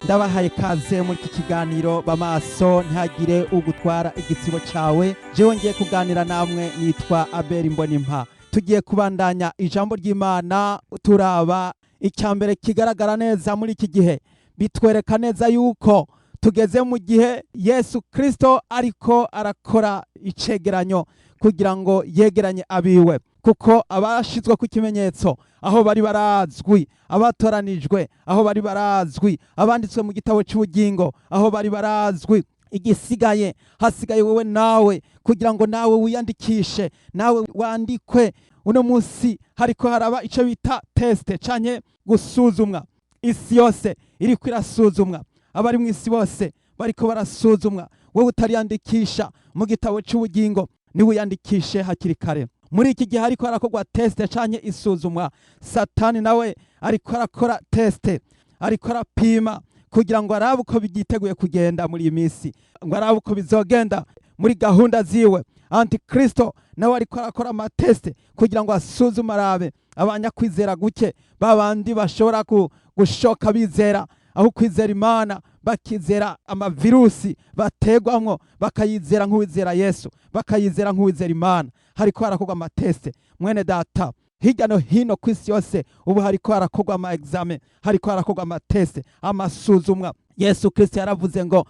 Ndabahaye kaze muri iki kiganiro bamaso ntihagire ugutwara igitsibo cyawe. Jewe ngiye kuganira namwe nitwa Abel Mbonimpa. Tugiye kubandanya ijambo ry'Imana turaba icya mbere kigaragara neza muri iki gihe, bitwereka neza yuko tugeze mu gihe Yesu Kristo ariko arakora icegeranyo kugira ngo yegeranye abiwe, kuko abashizwe ku kimenyetso aho bari barazwi, abatoranijwe aho bari barazwi, abanditswe mu gitabo cy'ubugingo aho bari barazwi. Igisigaye hasigaye wowe nawe kugira ngo nawe wiyandikishe, nawe wandikwe. Uno munsi hariko haraba ico bita test canke gusuzumwa. Isi yose iriko irasuzumwa, abari mu isi bose bariko barasuzumwa. Wowe utariyandikisha mu gitabo cy'ubugingo, niwiyandikishe hakiri kare. Muri iki gihe hariko harakorwa test canke isuzumwa, Satani nawe ariko arakora test, ariko arapima kugira ngo arabe uko byiteguye kugenda muri iyi minsi, ngo arabe uko bizogenda muri gahunda ziwe. Antikristo nawe ariko arakora amatest kugira ngo asuzume, arabe abanyakwizera guke, babandi bashobora gushoka bizera aho kwizera Imana, bakizera amavirusi bategwamwo, bakayizera nk'uwizera Yesu, bakayizera nk'uwizera Imana. Hariko harakorwa amatest, mwene data, hirya no hino ku isi yose. Ubu hariko harakorwa ama examen, hariko harakorwa amatest, amasuzumwa. Yesu Kristo yaravuze ngo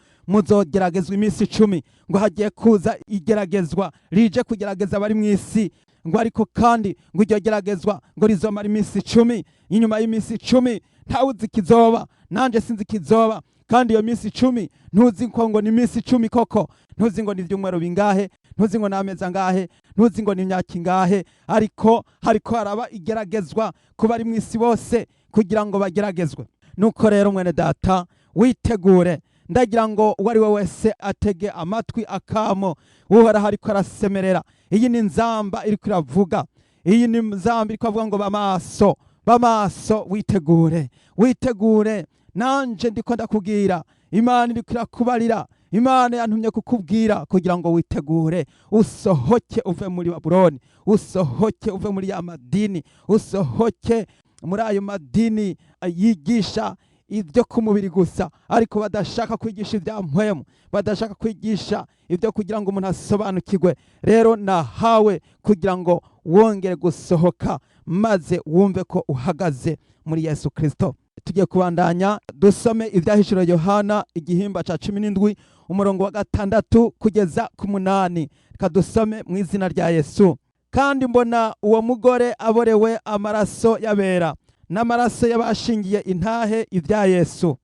muzogeragezwa iminsi 10, ngo hagiye kuza igeragezwa rije kugerageza abari mu isi, ngo ariko kandi ngo iryo geragezwa ngo rizomara iminsi 10. Inyuma y'iminsi 10 ntawuzi ikizoba, nanje sinzi ikizoba. Kandi iyo minsi 10 ntuzi ko ngo ni iminsi 10 koko, ntuzi ngo ni ibyumweru bingahe, ntuzi ngo ni amezi angahe, ntuzi ngo ni imyaka ingahe. Ariko hariko haraba igeragezwa ku bari mu isi bose kugira ngo bageragezwe. Nuko rero, mwene data, witegure. Ndagira ngo uwo ari we wese atege amatwi akamo Uhoraho ariko arasemerera. Iyi ni nzamba iriko iravuga, iyi ni nzamba iriko avuga ngo bamaso, bamaso, witegure, witegure. Nanje ndiko ndakubwira, Imana iriko irakubarira, Imana yantumye kukubwira kugira ngo witegure, usohoke uve muri Babuloni, usohoke uve muri ya madini, usohoke muri ayo madini yigisha ibyo ku mubiri gusa, ariko badashaka kwigisha ibya mpwemu, badashaka kwigisha ibyo kugira ngo umuntu asobanukirwe. Rero nahawe kugira ngo wongere gusohoka maze wumve ko uhagaze muri Yesu Kristo. Tugiye kubandanya dusome Ibyahishuriwe Yohana igihimba ca 17, umurongo wa 6 kugeza ku 8. Reka dusome mu izina rya Yesu. Kandi mbona uwo mugore aborewe amaraso y'abera n'amaraso y'abashingiye intahe ibya Yesu.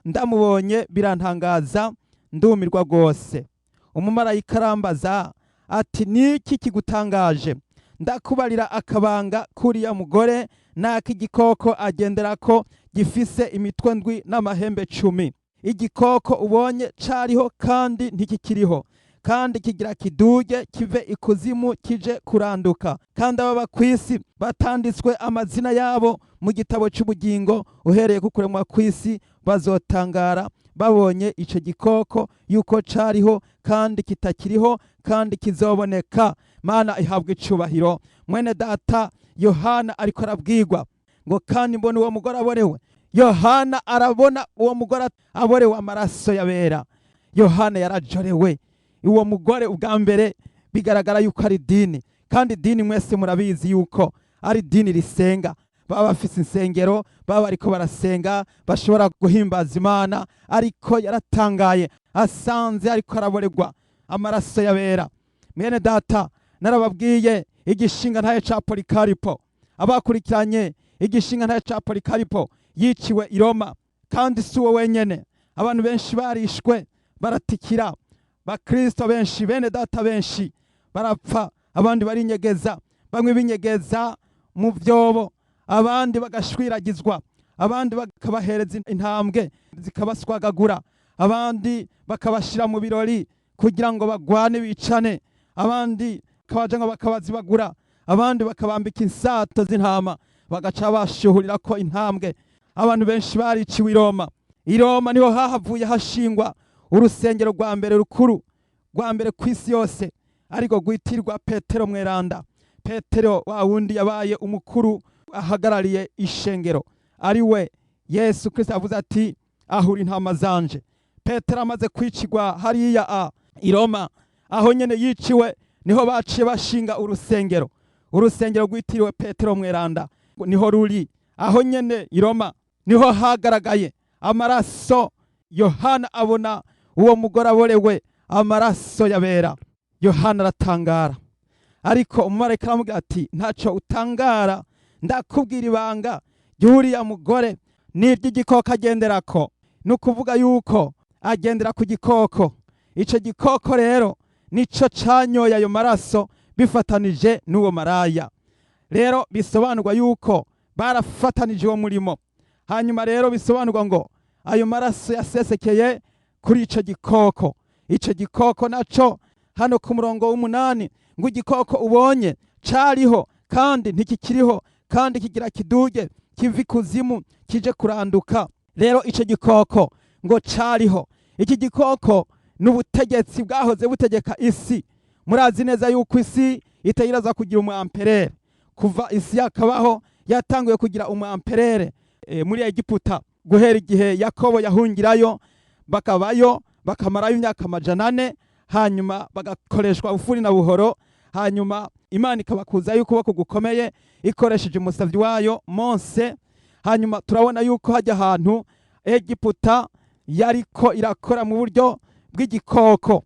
Ndamubonye birantangaza, ndumirwa rwose. Umumarayika arambaza ati: "Niki kigutangaje? Ndakubarira akabanga k'uriya mugore n'ak'igikoko agenderako gifise imitwe ndwi n'amahembe 10. Igikoko ubonye cariho kandi ntikikiriho, kandi kigira kiduge kive ikuzimu kije kuranduka. Kandi ababa ku isi batanditswe amazina yabo mu gitabo cy'ubugingo uhereye ku kuremwa kw'isi bazotangara babonye ico gikoko, yuko cariho kandi kitakiriho kandi kizoboneka." Mana ihabwa icubahiro. Mwene data, Yohana ariko arabwirwa ngo: "Kandi mbona uwo mugore aborewe." Yohana arabona uwo mugore aborewe amaraso y'abera. Yohana yarajorewe. Uwo mugore ubwa mbere bigaragara yuko ari dini, kandi idini mwese murabizi yuko ari idini risenga. Baba bafise insengero, baba bariko barasenga, bashobora guhimbaza Imana. Ariko yaratangaye asanze ariko araboregwa amaraso y'abera. Mwene data, narababwiye igishinga ntaye ca Polikaripo. Abakurikiranye igishinga ntaye ca Polikaripo, yiciwe i Roma, kandi si uwo wenyene. Abantu benshi barishwe, baratikira. Bakristo benshi, bene data benshi barapfa, abandi barinyegeza, bamwe binyegeza mu byobo, abandi bagashwiragizwa, abandi bakabahereza intambwe zikabaswagagura, abandi bakabashira mu birori kugira ngo bagwane bicane, abandi bakabaja ngo bakabazibagura, abandi bakabambika insato z'intama bagaca bashuhurira ko intambwe. Abantu benshi bariciwe i Roma. I Roma niho hahavuye hashingwa urusengero rwa mbere rukuru, rwa mbere ku isi yose, ariko rwitirwa Petero Mweranda. Petero wa wundi yabaye umukuru ahagarariye ishengero, ari we Yesu Kristo avuze ati: Ahura intama zanje. Petero amaze kwicirwa hariya i Roma, aho nyene yiciwe niho baciye bashinga urusengero, urusengero rwitiriwe Petero Mweranda, niho ruri aho nyene i Roma. Niho hagaragaye amaraso. Yohana abona uwo mugore aborewe amaraso yabera. Yohana aratangara, ariko umumarayika aramubwira ati: "Ntacyo utangara, ndakubwira ibanga ry'uriya mugore n'iry'igikoko agenderako." Ni ukuvuga yuko agendera ku gikoko. Icyo gikoko rero nico canyoye ayo maraso bifatanije n'uwo maraya. Rero bisobanurwa yuko barafatanije uwo murimo. Hanyuma rero bisobanurwa ngo ayo maraso yasesekeye kuri ico gikoko. Ico gikoko naco hano ku murongo w'8 ngo: "Igikoko ubonye cariho kandi ntikikiriho, kandi kigira kiduge kiva ikuzimu kije kuranduka." Rero ico gikoko ngo cariho. Iki gikoko ni ubutegetsi bwahoze butegeka isi. Murazi neza yuko isi itayiraza kugira umwamperere. Kuva isi yakabaho yatanguye kugira umwamperere muri Egiputa, guhera igihe Yakobo yahungirayo, bakabayo bakamarayo imyaka 400, hanyuma bagakoreshwa ufuri na buhoro, hanyuma Imana ikabakuzayo ukuboko gukomeye ikoresheje umusavyi wayo Mose. Hanyuma turabona yuko hajya ahantu Egiputa yariko irakora mu buryo bw'igikoko.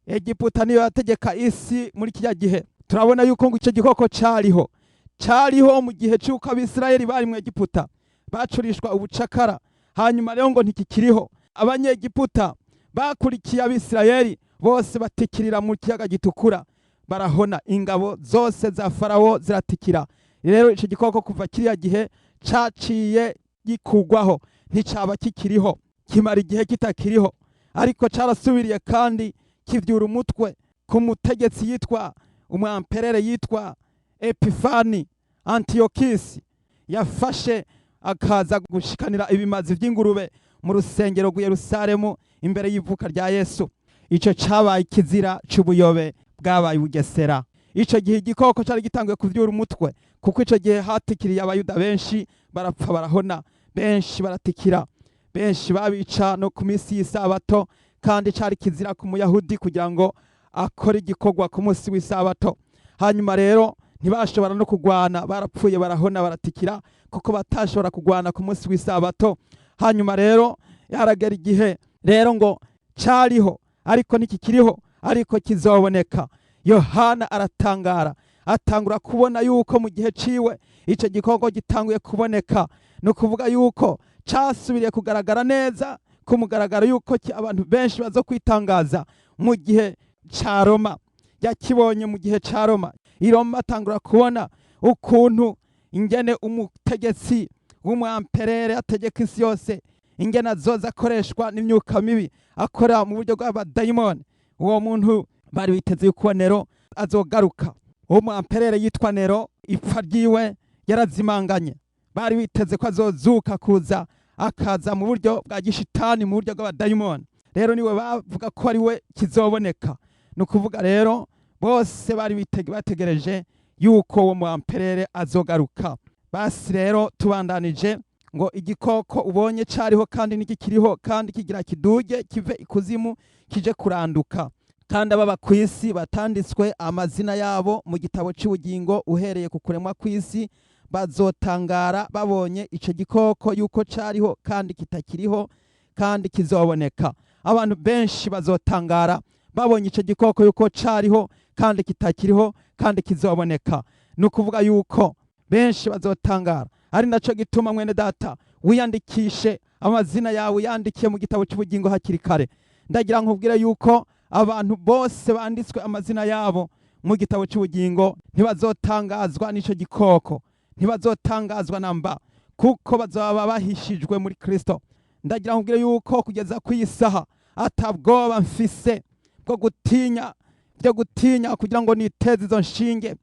Egiputa niyo yategeka isi muri kijya gihe. Turabona yuko ngo icyo gikoko cariho, cariho mu gihe cy'uko Abisirayeli bari mu Egiputa bacurishwa ubucakara. Hanyuma rero ngo ntikikiriho. Abanyegiputa bakurikiye Abisirayeli bose batikirira mu kiyaga Gitukura, barahona. Ingabo zose za Farawo ziratikira. Rero icyo gikoko kuva kiriya gihe caciye gikugwaho, nticaba kikiriho. Kimara igihe kitakiriho, ariko carasubiriye kandi kivyura umutwe ku mutegetsi yitwa umwamperere yitwa Epifani Antiyokisi, yafashe akaza gushikanira ibimazi vy'ingurube mu rusengero rw'i Yerusalemu imbere y'ivuka rya Yesu. Ico cabaye ikizira c'ubuyobe bwabaye Bugesera. Ico gihe igikoko cari gitanguye kuvyura umutwe, kuko ico gihe hatikiriye Abayuda benshi, barapfa barahona, benshi baratikira, benshi babica no ku minsi y'isabato, kandi cari kizira ku Muyahudi kugira ngo akore igikorwa ku munsi w'isabato. Hanyuma rero ntibashobora no kugwana, barapfuye barahona, baratikira kuko batashobora kugwana ku munsi w'isabato. Hanyuma rero haragera igihe rero ngo cariho ariko ntikikiriho, ariko kizoboneka. Yohana aratangara, atangura kubona yuko mu gihe ciwe ico gikoko gitanguye kuboneka. Ni ukuvuga yuko casubiriye kugaragara neza ku mugaragaro, yuko abantu benshi bazo kwitangaza mu gihe ca Roma. Yakibonye mu gihe ca Roma. I Roma atangura kubona ukuntu ingene umutegetsi w'umwamperere ategeka isi yose, ingene azoza akoreshwa n'imyuka mibi, akora mu buryo bw'abadayimoni. Uwo muntu bari biteze yuko Nero azogaruka. Uwo mwamperere yitwa Nero, ipfa ryiwe yarazimanganye. Bari biteze ko azozuka kuza, akaza mu buryo bwa gishitani, mu buryo bw'abadayimoni. Rero niwe bavuga ko ari we kizoboneka. Ni ukuvuga rero bose bari bategereje yuko uwo mwamperere azogaruka. Basi rero tubandanije ngo: "Igikoko ubonye cariho kandi ntikikiriho, kandi kigira kiduge kive ikuzimu kije kuranduka. Kandi ababa ku isi batanditswe amazina yabo mu gitabo cy'ubugingo uhereye ku kuremwa kw'isi bazotangara babonye ico gikoko, yuko cariho kandi kitakiriho, kandi kizoboneka." Abantu benshi bazotangara babonye ico gikoko, yuko cariho kandi kitakiriho, kandi kizoboneka. Ni ukuvuga yuko benshi bazotangara. Ari naco gituma, mwene data, wiyandikishe amazina yawe, yandikiye mu gitabo cy'ubugingo hakiri kare. Ndagira nkubwire yuko abantu bose banditswe amazina yabo mu gitabo cy'ubugingo ntibazotangazwa n'ico gikoko, ntibazotangazwa na mba, kuko bazaba bahishijwe muri Kristo. Ndagira nkubwire yuko kugeza ku iyi saha atabwoba mfise bwo gutinya, byo gutinya kugira ngo niteze izo nshinge,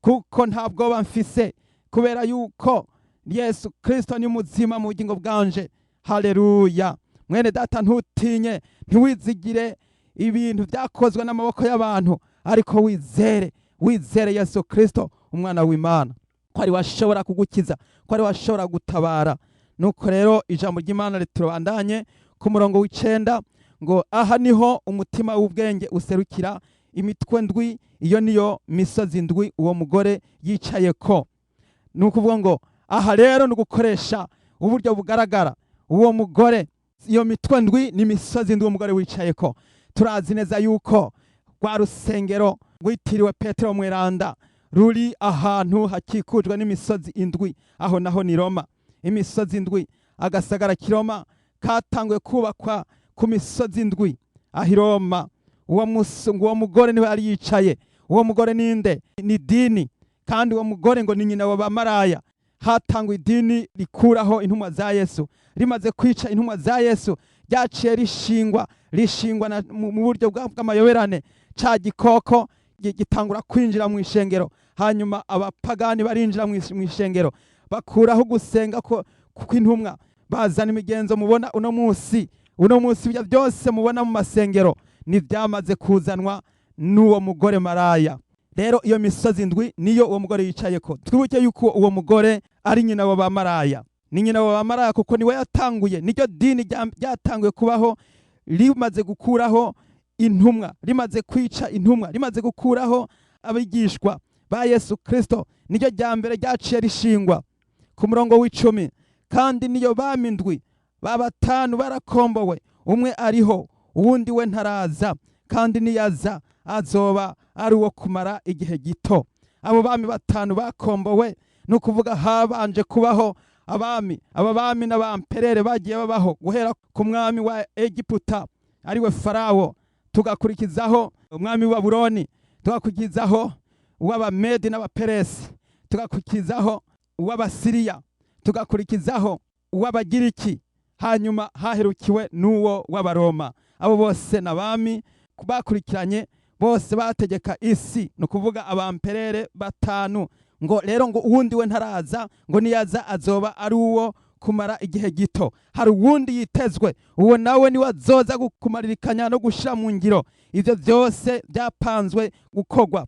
kuko nta bwoba mfise kubera yuko Yesu Kristo ni muzima mu bugingo bwanje. Haleluya! Mwene data, ntutinye, ntiwizigire ibintu byakozwe n'amaboko y'abantu, ariko wizere, wizere Yesu Kristo umwana w'Imana, ko ari washobora kugukiza, ko ari washobora gutabara. Nuko rero ijambo ry'Imana riturabandanye ku murongo w'9 ngo aha niho umutima w'ubwenge userukira imitwe ndwi, iyo niyo misozi ndwi uwo mugore yicaye ko. Ni ukuvuga ngo aha rero ni ugukoresha uburyo bugaragara. Uwo mugore, iyo mitwe ndwi ni imisozi ndwi umugore wicaye ko. Turazi neza yuko rwa rusengero rwitiriwe Petero Mweranda ruri ahantu hakikujwe n'imisozi indwi, aho naho ni Roma. Imisozi indwi, agasagara k'Iroma katanguye kubakwa ku misozi indwi aho i Roma. Uwo mugore niwe yari yicaye. Uwo mugore ninde? Ni dini. Kandi uwo mugore ngo ni nyina wa bamaraya. Hatangwa idini rikuraho intumwa za Yesu. Rimaze kwica intumwa za Yesu, ryaciye rishingwa mu buryo bw'amayoberane. Ca gikoko gitangura kwinjira mu ishengero, hanyuma abapagani barinjira mu ishengero, bakuraho gusenga ko kw'intumwa, bazana imigenzo mubona uno munsi. Uno munsi ibyo byose mubona mu masengero ni byamaze kuzanwa n'uwo mugore maraya. Rero iyo misozi ndwi niyo uwo mugore yicaye ko. Twibuke yuko uwo mugore ari nyina wa bamaraya, ni nyina wa bamaraya kuko niwe yatanguye, niryo dini ryatanguye kubaho rimaze gukuraho intumwa, rimaze kwica intumwa, rimaze gukuraho abigishwa ba Yesu Kristo, niryo rya mbere ryaciye rishingwa. Ku murongo w'10, kandi niyo bami ndwi ba batanu barakombowe, umwe ariho, uwundi we ntaraza, kandi niyaza azoba ari uwo kumara igihe gito. Abo bami batanu bakombowe, ni ukuvuga habanje kubaho abami. Aba bami n'abamperere bagiye babaho guhera ku mwami wa Egiputa ariwe Farawo, tugakurikizaho umwami wa Babuloni, tugakurikizaho uw'Abamedi n'Abaperesi, tugakurikizaho uw'Abasiriya, tugakurikizaho uw'Abagiriki, hanyuma haherukiwe n'uwo w'Abaroma. Abo bose n'abami bakurikiranye, bose bategeka isi, ni ukuvuga abamperere batanu. Ngo rero ngo uwundi we ntaraza, ngo niyaza azoba ari uwo kumara igihe gito. Hari uwundi yitezwe, uwo nawe niwe azoza kumaririkanya no gushira mu ngiro ivyo byose byapanzwe gukorwa.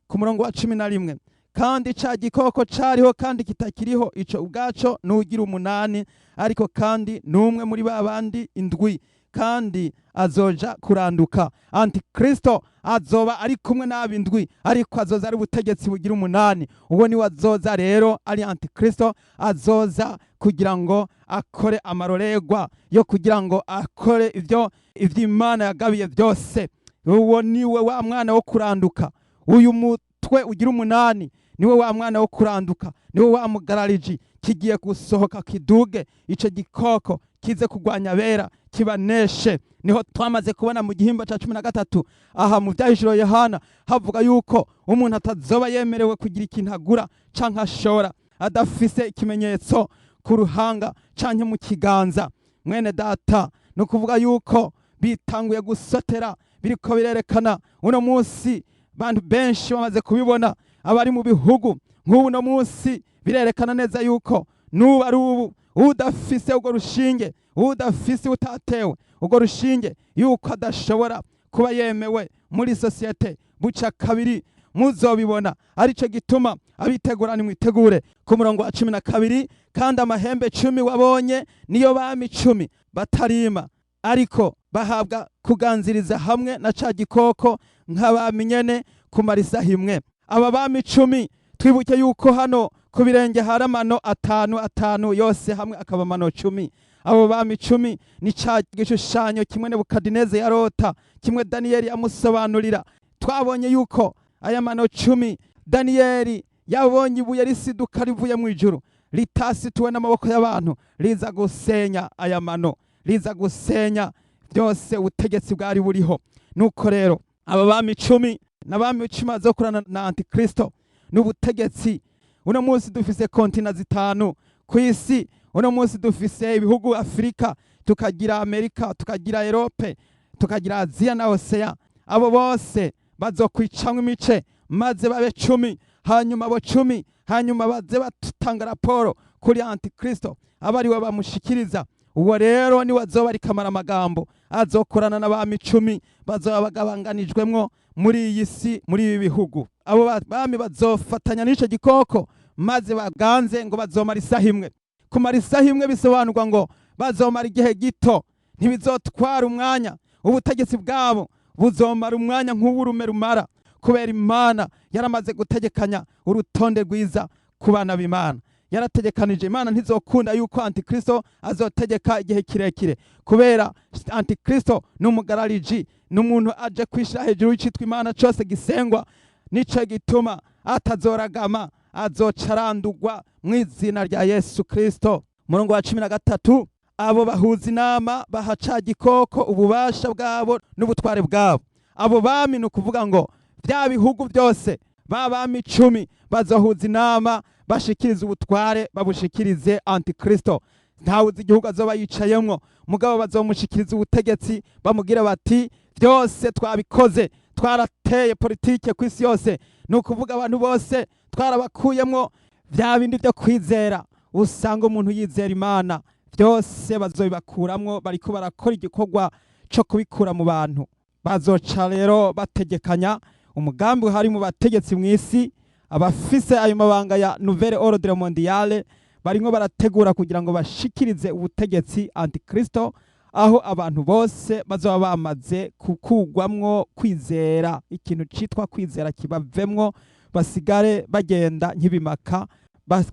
Ku murongo wa 11, kandi ca gikoko cariho kandi kitakiriho, ico ubwaco nugira umunani, ariko kandi n'umwe muri ba bandi indwi, kandi azoja kuranduka. Antikristo azoba ari kumwe n'abindwi, ariko azoza ari ubutegetsi bugira umunani. Uwo niwe azoza rero ari Antikristo, azoza kugira ngo akore amarorerwa yo kugira ngo akore ivyo ivy'Imana yagabiye byose. Uwo niwe wa mwana wo kuranduka. Uyu mutwe ugira umunani niwe wa mwana wo kuranduka, niwe wa mugarariji kigiye gusohoka kiduge, ico gikoko kize kugwanya abera kibaneshe. Niho twamaze kubona mu gihimba ca 13 aha mu Vyahishuro Yohana, havuga yuko umuntu atazoba yemerewe kugira ikintu agura canke ashora adafise ikimenyetso ku ruhanga canke mu kiganza. Mwene data, ni ukuvuga yuko bitanguye gusotera, biriko birerekana uno munsi, bantu benshi bamaze kubibona, abari mu bihugu nk'ubu uno munsi birerekana neza yuko nuba ari ubu udafise urwo rushinge, udafise, utatewe urwo rushinge, yuko adashobora kuba yemewe muri sosiyete. Buca kabiri muzobibona. Arico gituma abitegura nimwitegure. Ku murongo wa 12, kandi amahembe 10 wabonye niyo bami 10 batarima, ariko bahabwa kuganziriza hamwe na ca gikoko nk'abami nyene kumara isaha imwe. Aba bami 10, twibuke yuko hano ku birenge hari amano atanu atanu, yose hamwe akaba amano 10. Abo bami 10 ni ca gishushanyo kimwe Nebukadineza yarota, kimwe Daniyeli yamusobanurira. Twabonye yuko aya mano 10, Daniyeli yabonye ibuye risiduka rivuye mu ijuru ritasituwe n'amaboko y'abantu, riza gusenya aya mano, riza gusenya byose ubutegetsi bwari buriho. Nuko rero aba bami 10 n'abami 10 bazokorana na Antikristo n'ubutegetsi. Uno munsi dufise kontina zitanu ku isi. Uno munsi dufise ibihugu Afurika, tukagira Amerika, tukagira Erope, tukagira Aziya na Oseya. Abo bose bazokwicamwo imice maze babe 10, hanyuma abo 10 hanyuma baze batanga raporo kuri Antikristo, aba ariwe bamushikiriza. Uwo rero niwe azoba ari kamara amagambo, azokorana n'abami 10 bazoba bagabanganijwemwo muri iyi si, muri ibi bihugu. Abo bami bazofatanya n'ico gikoko maze baganze, ngo bazomara isaha imwe. Kumara isaha imwe bisobanurwa ngo bazomara igihe gito, ntibizotwara umwanya. Ubutegetsi bwabo buzomara umwanya nk'uw'urume rumara, kubera Imana yaramaze gutegekanya urutonde rwiza ku bana b'Imana. Yarategekanije, Imana ntizokunda yuko Antikristo azotegeka igihe kirekire, kubera Antikristo ni umugarariji, ni umuntu aje kwishira hejuru y'icitwa Imana cose gisengwa. Nico gituma atazoragama, azoca arandurwa mu izina rya Yesu Kristo. Umurongo wa 13: abo bahuza inama, baha ca gikoko ububasha bwabo n'ubutware bwabo. Abo bami, ni ukuvuga ngo bya bihugu byose, ba bami 10 bazohuza inama, bashikirize ubutware, babushikirize Antikristo. Ntawe uzi igihugu azoba yicayemwo, mugabo bazomushikiriza ubutegetsi, bamubwira bati: "Byose twabikoze, twarateye politike ku isi yose." Ni ukuvuga abantu bose twarabakuyemwo bya bindi byo kwizera, usanga umuntu yizera Imana. Byose bazobibakuramwo, bariko barakora igikorwa co kubikura mu bantu. Bazoca rero bategekanya umugambi uhari mu bategetsi mu isi, abafise ayo mabanga ya nouvelle ordre mondiale. Barimwo barategura kugira ngo bashikirize ubutegetsi Antikristo, aho abantu bose bazoba bamaze kukugwamwo kwizera, ikintu citwa kwizera kibavemwo, basigare bagenda nk'ibimaka,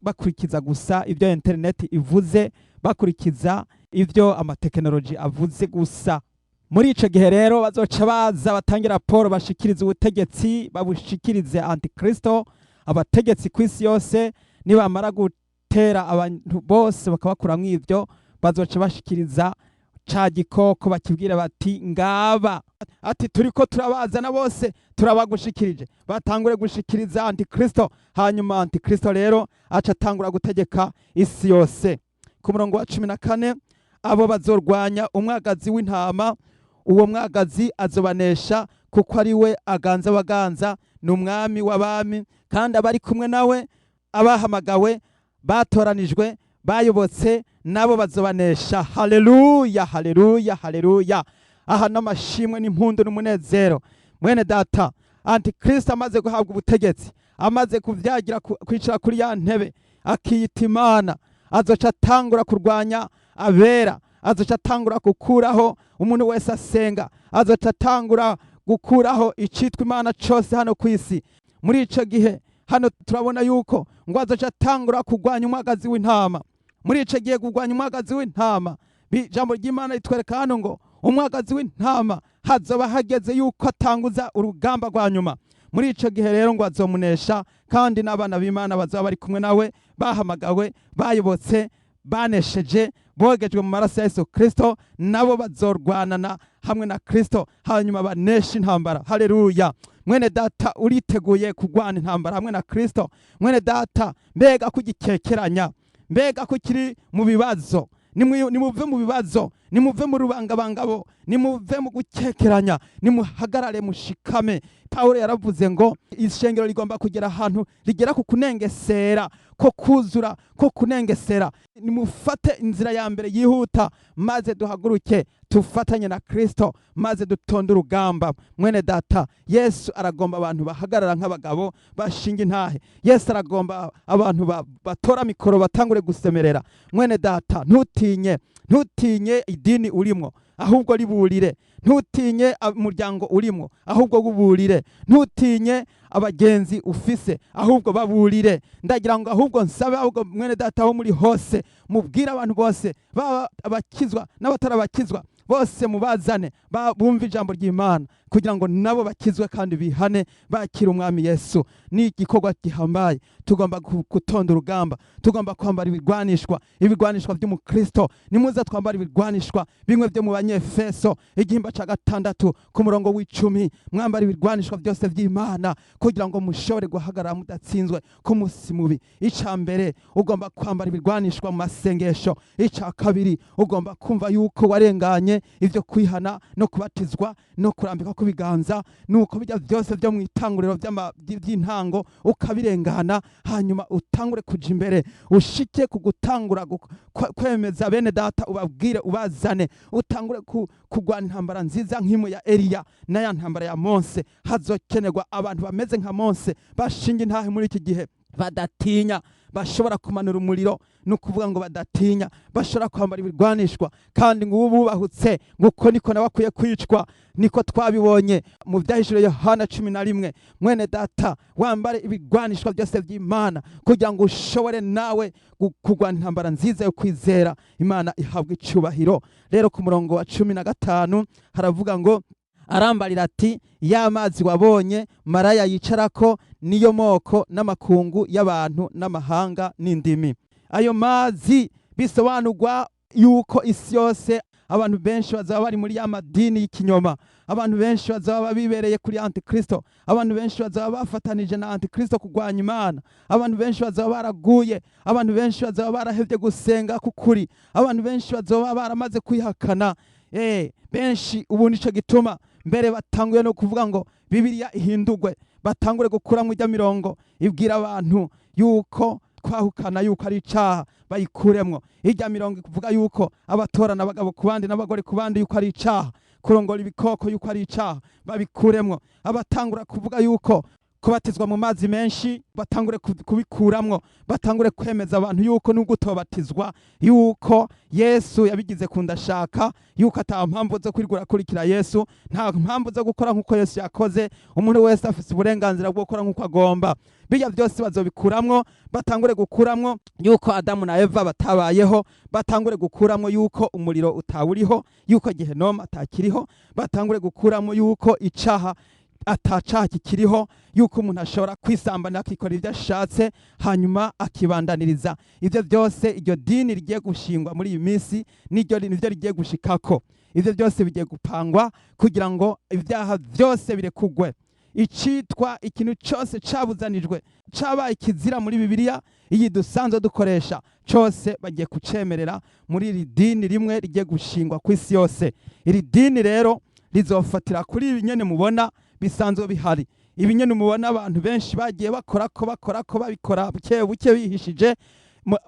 bakurikiza gusa ibyo interineti ivuze, bakurikiza ibyo amatekinoloji avuze gusa. Muri ico gihe rero bazoca baza batange raporo, bashikirize ubutegetsi, babushikirize Antikristo. Abategetsi ku isi yose nibamara gutera abantu bose bakabakuramwo ivyo, bazoca bashikiriza ca gikoko, bakibwira bati: "Ngaba," ati, "turiko turabazana bose, turabagushikirije." Batangure gushikiriza Antikristo, hanyuma Antikristo rero aca atangura gutegeka isi yose. Ku murongo wa 14: abo bazorwanya umwagazi w'intama, uwo mwagazi azobanesha, kuko ari we aganza abaganza, ni umwami w'abami, kandi abari kumwe nawe, abahamagawe, batoranijwe, bayobotse, nabo bazobanesha. Haleluya, haleluya, haleluya! Aha n'amashimwe n'impundu n'umunezero. Mwene data, Antikristo amaze guhabwa ubutegetsi, amaze kuvyagira kwicara kuri ya ntebe akiyita Imana, azoca atangura kurwanya abera, azoca atangura gukuraho umuntu wese asenga, azoca atangura gukuraho icitwa Imana cose hano ku isi. Muri ico gihe hano turabona yuko ngo azoca atangura kurwanya umwagazi w'intama. Muri ico gihe kurwanya umwagazi w'intama, ijambo ry'Imana ritwereka hano ngo umwagazi w'intama hazoba hageze yuko atanguza urugamba rwa nyuma. Muri ico gihe rero ngo azomunesha, kandi n'abana b'Imana bazaba bari kumwe nawe, bahamagawe, bayobotse, banesheje, bogejwe mu maraso ya Yesu Kristo, nabo bazorwanana hamwe na Kristo, hanyuma banesha intambara. Haleluya! Mwene data, uriteguye kurwana intambara hamwe na Kristo? Mwene data, mbega kugikekeranya, mbega ko kiri mu bibazo? Nimuve mu bibazo, nimuve mu rubangabangabo, nimuve mu gukekeranya, nimuhagarare mushikame. Pawulo yaravuze ngo ishengero rigomba kugera ahantu rigera ku kunengesera, ko kuzura, ko kunengesera. Nimufate inzira ya mbere yihuta, maze duhaguruke tufatanye na Kristo, maze dutonde urugamba. Mwene data, Yesu aragomba abantu bahagarara nk'abagabo, bashinga intahe. Yesu aragomba abantu batora mikoro, batangure gusemerera. Mwene data, ntutinye, ntutinye idini urimwo, ahubwo riburire. Ntutinye umuryango urimwo, ahubwo wuburire. Ntutinye abagenzi ufise, ahubwo baburire. Ndagira ngo ahubwo nsabe, ahubwo mwene data, aho muri hose mubwire abantu bose, baba abakizwa n'abatarabakizwa bose, mubazane bumve ijambo ry'Imana, kugira ngo nabo bakizwe kandi bihane, bakire umwami Yesu. Ni igikorwa gihambaye. Tugomba gutonda urugamba, tugomba kwambara ibigwanishwa, ibigwanishwa by'umukristo. Nimuze twambara ibigwanishwa bimwe byo mu Banyefeso igihimba ca 6 ku murongo w'10: "Mwambara ibigwanishwa byose by'Imana kugira ngo mushobore guhagarara mudatsinzwe ku munsi mubi." Ica mbere, ugomba kwambara ibigwanishwa mu masengesho. Ica kabiri, ugomba kumva yuko warenganye, ibyo kwihana no kubatizwa no kurambika ku biganza, nuko bijya byose byo mu itanguriro by'intango ukabirengana, hanyuma utangure kuja imbere, ushike ku gutangura kwemeza bene data, ubabwire, ubazane, utangure kurwana intambara nziza nk'imwe ya Eliya n'aya ntambara ya Mose. Hazokenerwa abantu bameze nka Mose, bashinga intahe muri iki gihe, badatinya, Bashobora kumanura umuriro, ni ukuvuga ngo badatinya, bashobora kwambara ibirwanishwa, kandi ngo ubu bubahutse, ngo uko niko nawe akwiye kwicwa. Niko twabibonye mu Byahishuriwe Yohana 11. Mwene data, wambare ibigwanishwa byose by'Imana kugira ngo ushobore nawe kurwana intambara nziza yo kwizera. Imana ihabwa icubahiro. Rero ku murongo wa 15 haravuga ngo: "Arambarira ati: Ya mazi wabonye maraya yicarako niyo moko n'amakungu y'abantu n'amahanga n'indimi." Ayo mazi bisobanurwa yuko isi yose abantu benshi bazaba bari muri ya madini y'ikinyoma, abantu benshi bazaba bibereye kuri Antikristo, abantu benshi bazaba bafatanije na Antikristo kurwanya Imana, abantu benshi bazaba baraguye, abantu benshi bazaba barahevye gusenga k'ukuri, abantu benshi bazaba baramaze kwihakana. Benshi ubu nico gituma mbere batanguye no kuvuga ngo Bibiliya ihindurwe, batangure gukuramwo ijya mirongo ibwira abantu yuko kwahukana yuko ari icaha, bayikuremwo ijya mirongo ivuga yuko abatorana abagabo ku bandi n'abagore ku bandi yuko ari icaha, kurongora ibikoko yuko ari icaha, babikuremwo. Abatangura kuvuga yuko kubatizwa mu mazi menshi, batangure kubikuramwo, batangure kwemeza abantu yuko nubwo utobatizwa, yuko Yesu yabigize kundashaka, yuko ata mpamvu zo kwirwara akurikira Yesu, nta mpamvu zo gukora nk'uko Yesu yakoze, umuntu wese afise uburenganzira bwo gukora nk'uko agomba. Bijya byose bazobikuramwo, batangure gukuramwo yuko Adamu na Eva batabayeho, batangure gukuramwo yuko umuriro utawuriho, yuko Gehenoma atakiriho, batangure gukuramwo yuko icaha atacaha kikiriho, yuko umuntu ashobora kwisambana akikora ibyo ashatse hanyuma akibandaniriza ibyo byose. Iryo dini rigiye gushingwa muri iyi minsi niryo rigiye gushikako. Ibyo byose bigiye gupangwa kugira ngo ibyaha byose birekugwe, icitwa ikintu cyose cabuzanijwe, cabaye kizira muri Bibiliya iyi dusanzwe dukoresha, cyose bagiye kucemerera muri iri dini rimwe rigiye gushingwa ku isi yose. Iri dini rero rizofatira kuri ibi nyene mubona bisanzwe bihari, ibi nyene mubona abantu benshi bagiye bakora ko bakora ko babikora buke buke bihishije.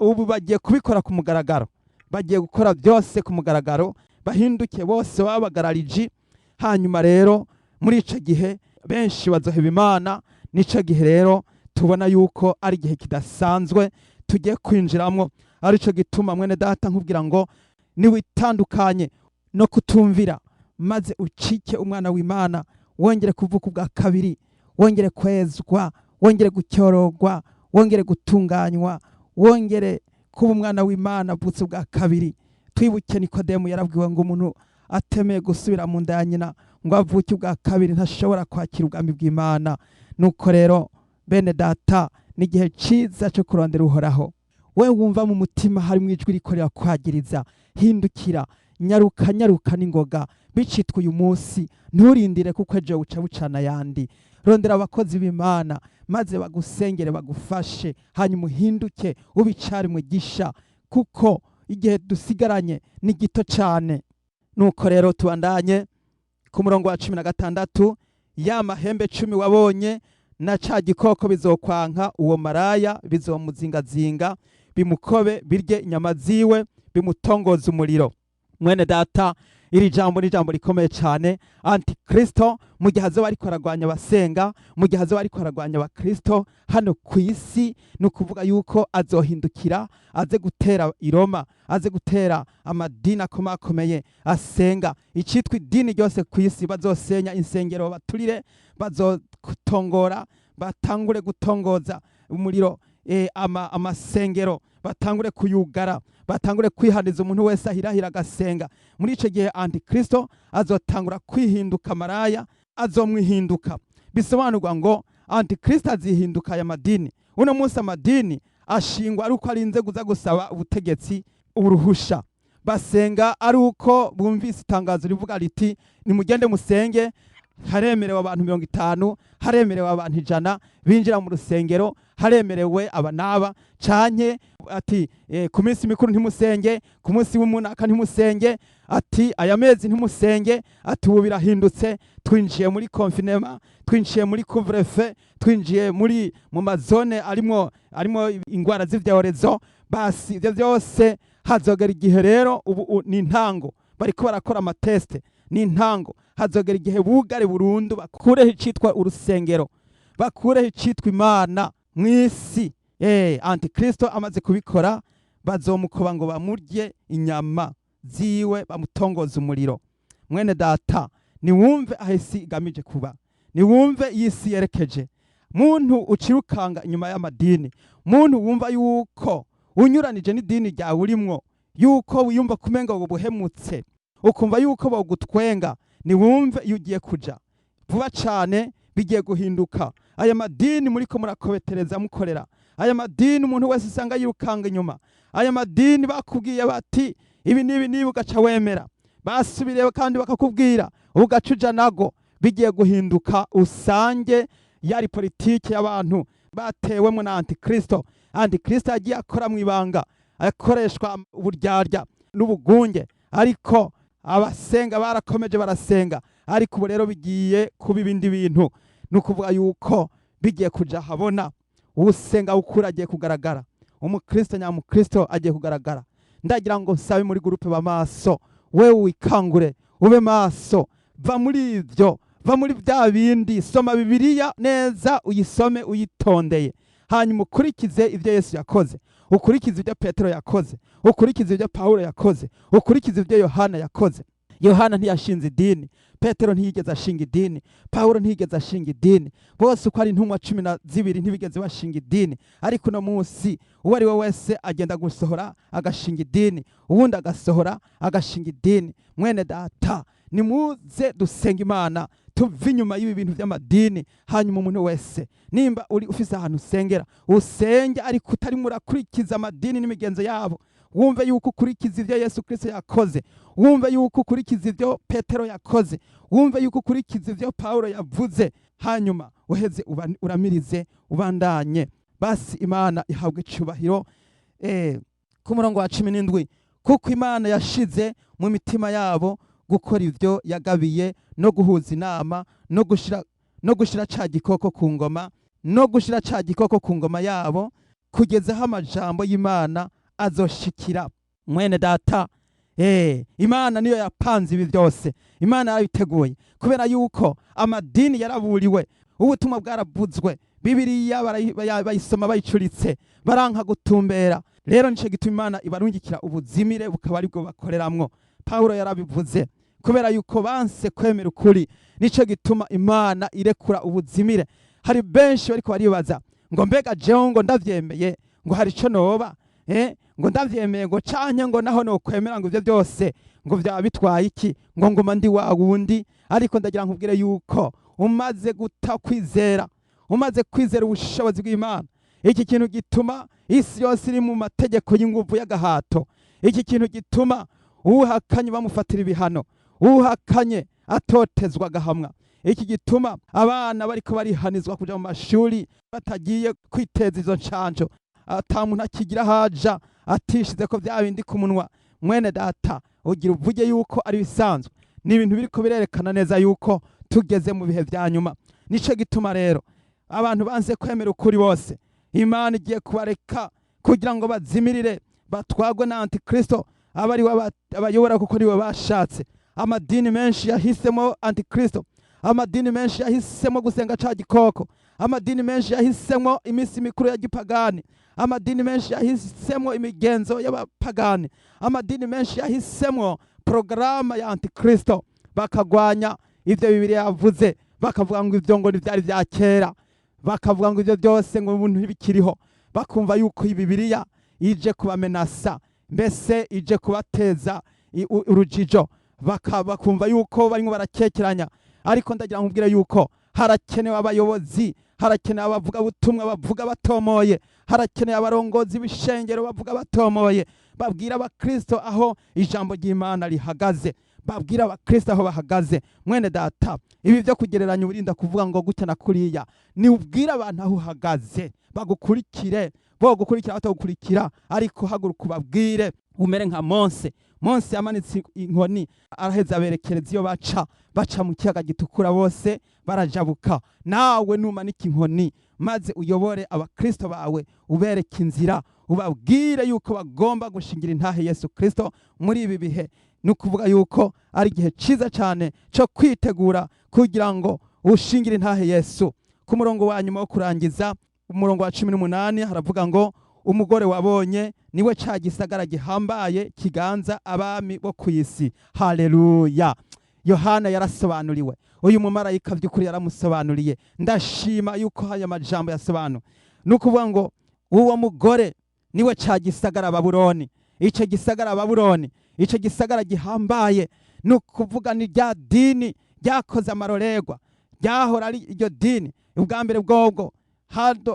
Ubu bagiye kubikora ku mugaragaro, bagiye gukora byose ku mugaragaro, bahinduke bose babagarariji. Hanyuma rero muri ico gihe benshi bazoheba Imana. Nico gihe rero tubona yuko ari igihe kidasanzwe tugiye kwinjiramwo. Arico gituma, mwene data, nkubwira ngo niwitandukanye no kutumvira, maze ucike umwana w'Imana, wongere kuvuka ubwa kabiri, wongere kwezwa, wongere gucyorogwa, wongere gutunganywa, wongere kuba umwana w'Imana avutse ubwa kabiri. Twibuke Nikodemu yarabwiwe ngo umuntu atemeye gusubira mu nda ya nyina ngo avuke ubwa kabiri ntashobora kwakira ubwami bw'Imana. Nuko rero, bene data, ni igihe ciza cyo kurondera Uhoraho. We wumva mu mutima harimo ijwi rikorera kwagiriza, hindukira, nyaruka, nyaruka n'ingoga, bicitwa uyu munsi, nturindire kuko ejo buca bucana ayandi. Rondera abakozi b'Imana maze bagusengere, bagufashe, hanyuma uhinduke ubicare gisha, kuko igihe dusigaranye ni gito cyane. Nuko rero tubandanye ku murongo wa 16: "Ya mahembe 10 wabonye na ca gikoko bizokwanka uwo maraya, bizomuzingazinga, bimukobe, birye inyama ziwe, bimutongoza umuriro." Mwene data, iri jambo ni ijambo rikomeye cyane. Antikristo mu gihe azoba ariko aragwanya abasenga, mu gihe azoba ariko aragwanya abakristo hano ku isi, ni ukuvuga yuko azohindukira aze gutera i Roma, aze gutera amadini akomakomeye asenga, icitwa idini ryose ku isi. Bazosenya insengero, baturire, bazotongora, batangure gutongoza umuriro amasengero, batangure kuyugara, batangure kwihaniza umuntu wese ahirahira agasenga. Muri ico gihe Antikristo azotangura kwihinduka maraya, azomwihinduka. Bisobanurwa ngo Antikristo azihinduka aya madini. Uno munsi amadini ashingwa ari uko arinze kuza gusaba ubutegetsi uruhusha, basenga ari uko bumvise itangazo rivuga riti: "Nimugende musenge, haremerewe abantu 50, haremerewe abantu 100 binjira mu rusengero, haremerewe aba n'aba." Canke ati ku minsi mikuru ntimusenge, ku munsi w'umunaka ntimusenge, ati aya mezi ntimusenge, ati ubu birahindutse, twinjiye muri confinement, twinjiye muri couvre-feu, twinjiye muri mu mazone arimo ingwara z'ivyorezo. Basi ivyo byose hazogera igihe rero, ubu ni intango, bariko barakora amateste, ni intango. Hazogera igihe bugare burundu, bakureho icitwa urusengero, bakureho icitwa Imana mw'isi. Antikristo amaze kubikora, bazomukoba ngo bamurye inyama ziwe, bamutongoza umuriro. Mwene data, niwumve aho isi igamije kuba, niwumve iyi si yerekeje. Muntu ucirukanga inyuma y'amadini, muntu wumva yuko unyuranije n'idini ryawe urimwo, yuko wiyumva kumenga ngo buhemutse, ukumva yuko bogutwenga, niwumve iyo ugiye kuja. Vuba cane bigiye guhinduka. Aya madini muriko murakobetereza mukorera, aya madini umuntu wese usanga yirukanga inyuma, aya madini bakubwiye bati ibi n'ibi n'ibi, ugaca wemera, basubiriye kandi bakakubwira, ugaca uja nago, bigiye guhinduka. Usange yari politiki y'abantu batewemo na antikristo. Antikristo yagiye akora mu ibanga, akoreshwa uburyarya n'ubugunge, ariko abasenga barakomeje barasenga. Ariko ubu rero bigiye kuba ibindi bintu, ni ukuvuga yuko bigiye kuja habona. Usenga ukuri agiye kugaragara, umukristo nyamukristo agiye kugaragara. Ndagira ngo nsabe muri groupe Bamaso, wewe wikangure, ube maso, va muri ivyo, va muri bya bindi. Soma Bibiliya neza, uyisome uyitondeye, hanyuma ukurikize ibyo Yesu yakoze, ukurikize ibyo Petero yakoze, ukurikize ibyo Pawulo yakoze, ukurikize ibyo Yohana yakoze. Yohana ntiyashinze idini, Petero ntiyigeze ashinga idini, Pawulo ntiyigeze ashinga idini. Bose uko ari intumwa 12 ntibigeze bashinga idini. Ariko uno munsi uwo ari we wese agenda gusohora agashinga idini, uwundi agasohora agashinga idini. Mwene data, nimuze dusenga Imana, tuve inyuma y'ibi bintu by'amadini. Hanyuma umuntu wese, nimba uri ufise ahantu usengera, usenge, ariko utarimo urakurikiza amadini n'imigenzo yabo. Wumve yuko ukurikiza ibyo Yesu Kristo yakoze, wumve yuko ukurikiza ibyo Petero yakoze, wumve yuko ukurikiza ibyo Pawulo yavuze, hanyuma uheze uramirize, ubandanye. Basi Imana ihabwe icubahiro. Ku murongo wa 17: kuko Imana yashize mu mitima yabo gukora ibyo yagabiye, no guhuza inama, no gushira ca gikoko ku ngoma, no gushira ca gikoko ku ngoma yabo, kugeza aho amajambo y'Imana azoshikira. Mwene data, Imana niyo yapanze ibi byose, Imana yarabiteguye, kubera yuko amadini yaraburiwe, ubutumwa bwaravuzwe, Bibiliya bayisoma bayicuritse, baranka gutumbera. Rero nico gituma Imana ibarungikira ubuzimire, bukaba aribwo bakoreramwo. Pawulo yarabivuze: kubera yuko banse kwemera ukuri, nico gituma Imana irekura ubuzimire. Hari benshi bariko baribaza ngo mbega jewe ngo ndavyemeye, ngo hari ico noba, ngo ndavyemeye, ngo canke ngo naho nokwemera, ngo ivyo byose ngo vyaba bitwaye iki, ngo nguma ndi wa wundi. Ariko ndagira nkubwire yuko umaze guta kwizera, umaze kwizera ubushobozi bw'Imana, iki kintu gituma isi yose iri mu mategeko y'inguvu y'agahato, iki kintu gituma uhakanye bamufatira ibihano, uhakanye atotezwa agahamwa, iki gituma abana bariko barihanizwa kuja mu mashuri batagiye kwiteza izo ncanco, ata muntu akigira haja atishize ko vya bindi ku munwa, mwene data, ugira uvuge yuko ari bisanzwe. Ni ibintu biriko birerekana neza yuko tugeze mu bihe vya nyuma. Nico gituma rero abantu banze kwemera ukuri bose, Imana igiye kubareka kugira ngo bazimirire, batwagwe na antikristo, aba ari we abayobora, kuko niwe bashatse. Amadini menshi yahisemo antikristo, amadini menshi yahisemo gusenga ca gikoko, amadini menshi yahisemo iminsi mikuru ya gipagani, amadini menshi yahisemo imigenzo y'abapagani, amadini menshi yahisemo porogaramu ya antikristo, bakagwanya ibyo Bibiliya yavuze, bakavuga ngo ibyo ngo ntibyari bya kera, bakavuga ngo ibyo byose ngo ubu ntibikiriho, bakumva yuko iyi Bibiliya ije kubamenasa, mbese ije kubateza urujijo, bakumva yuko barimo barakekeranya. Ariko ndagira ngo nkubwire yuko harakenewe abayobozi, harakenewe abavugabutumwa bavuga batomoye, harakenewe abarongozi b'ishengero bavuga batomoye, babwira abakristo aho ijambo ry'Imana rihagaze, babwira abakristo aho bahagaze. Mwene data, ibi byo kugereranya, uburinda kuvuga ngo gutya na kuriya, ni ubwira abantu aho uhagaze, bagukurikire, bo gukurikira batagukurikira, ariko haguruka ubabwire, umere nka Mose. Mose yamanitse inkoni, araheza aberekereza iyo baca, baca mu kiyaga Gitukura, bose barajabuka. Nawe numanika inkoni maze uyobore abakristo bawe, ubereke inzira, ubabwire yuko bagomba gushingira intahe Yesu Kristo muri ibi bihe. Ni ukuvuga yuko ari igihe cyiza cyane cyo kwitegura kugira ngo ushingire intahe Yesu. Ku murongo wa nyuma wo kurangiza, Umurongo wa 18 haravuga ngo: "Umugore wabonye niwe ca gisagara gihambaye kiganza abami bo ku isi." Haleluya! Yohana yarasobanuriwe, uyu mumarayika by'ukuri yaramusobanuriye. Ndashima yuko aya majambo yasobanuwe. Ni ukuvuga ngo uwo mugore niwe ca gisagara Babuloni. Ico gisagara Babuloni, ico gisagara gihambaye, ni ukuvuga ni rya dini ryakoze amarorerwa, ryahora ari iryo dini ubwa mbere bwobwo.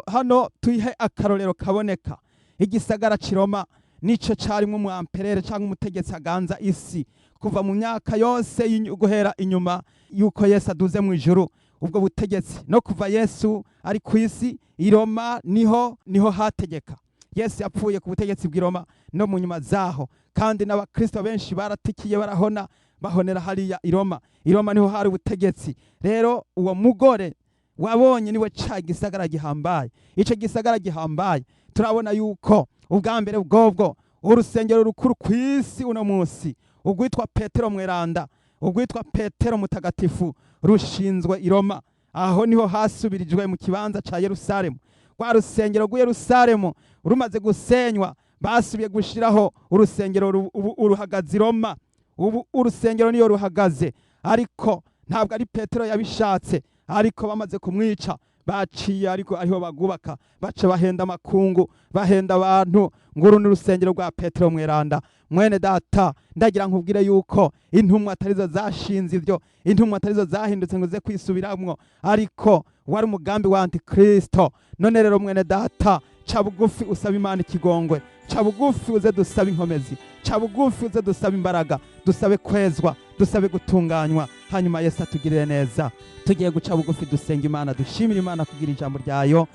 Hano tuyihe akarorero kaboneka: igisagara c'i Roma nico carimwo umwamperere cyangwa umutegetsi aganza isi kuva mu myaka yose guhera inyuma yuko Yesu aduze mu ijuru. Ubwo butegetsi no kuva Yesu ari ku isi, i Roma niho hategeka. Yesu yapfuye ku butegetsi bw'i Roma no mu nyuma zaho, kandi n'abakristo benshi baratikiye, barahona, bahonera hariya i Roma. I Roma niho hari ubutegetsi. Rero uwo mugore wabonye niwe ca gisagara gihambaye. Ico gisagara gihambaye, turabona yuko ubwa mbere bwobwo urusengero rukuru ku isi uno munsi, urwitwa Petero Mweranda, urwitwa Petero Mutagatifu, rushinzwe i Roma. Aho niho hasubirijwe mu kibanza ca Yerusalemu. Rwa rusengero rw'i Yerusalemu rumaze gusenywa, basubiye gushiraho urusengero ubu uruhagaze i Roma. Ubu urusengero niyo ruhagaze, ariko ntabwo ari Petero yabishatse. Ariko bamaze kumwica, baciye ariko ariho bagubaka, baca bahenda amakungu, bahenda abantu ngo uru ni urusengero rwa Petero Mweranda. Mwene data, ndagira nkubwire yuko intumwa atarizo zashinze ibyo, intumwa atarizo zahindutse ngo ze kwisubiramwo, ariko wari umugambi wa Antikristo. None rero, mwene data, ca bugufi usaba Imana ikigongwe, ca bugufi uze dusabe inkomezi, ca bugufi uze dusabe imbaraga, dusabe kwezwa, dusabe gutunganywa, hanyuma Yesu atugirire neza. Tugiye guca bugufi, dusenga Imana, dushimira Imana kugira ijambo ryayo.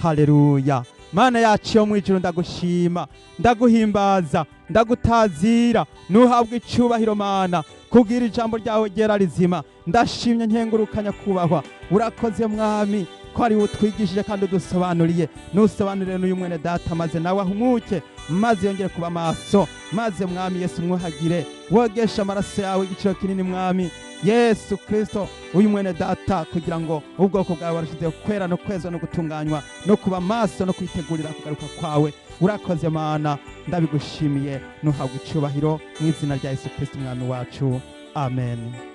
Haleluya! Mana yacu yo mu ijuru, ndagushima, ndaguhimbaza, ndagutazira, nuhabwa icubahiro, Mana, kubwira ijambo ryawe ryera rizima. Ndashimye, nkengurukanya kubahwa. Urakoze, Mwami, ko ari utwigishije kandi udusobanuriye. Nusobanurire n'uyu mwene data, maze nawe ahumuke, maze yongere kuba maso, maze Mwami Yesu mwuhagire, wogeshe amaraso yawe igiciro kinini, Mwami Yesu Kristo, uyu mwene data, kugira ngo ubwoko bwawe barushizeho kwera no kwezwa no gutunganywa no kuba maso no kwitegurira kugaruka kwawe. Urakoze, Mana, ndabigushimiye, nuhabwa icubahiro mu izina rya Yesu Kristo Umwami wacu, amen.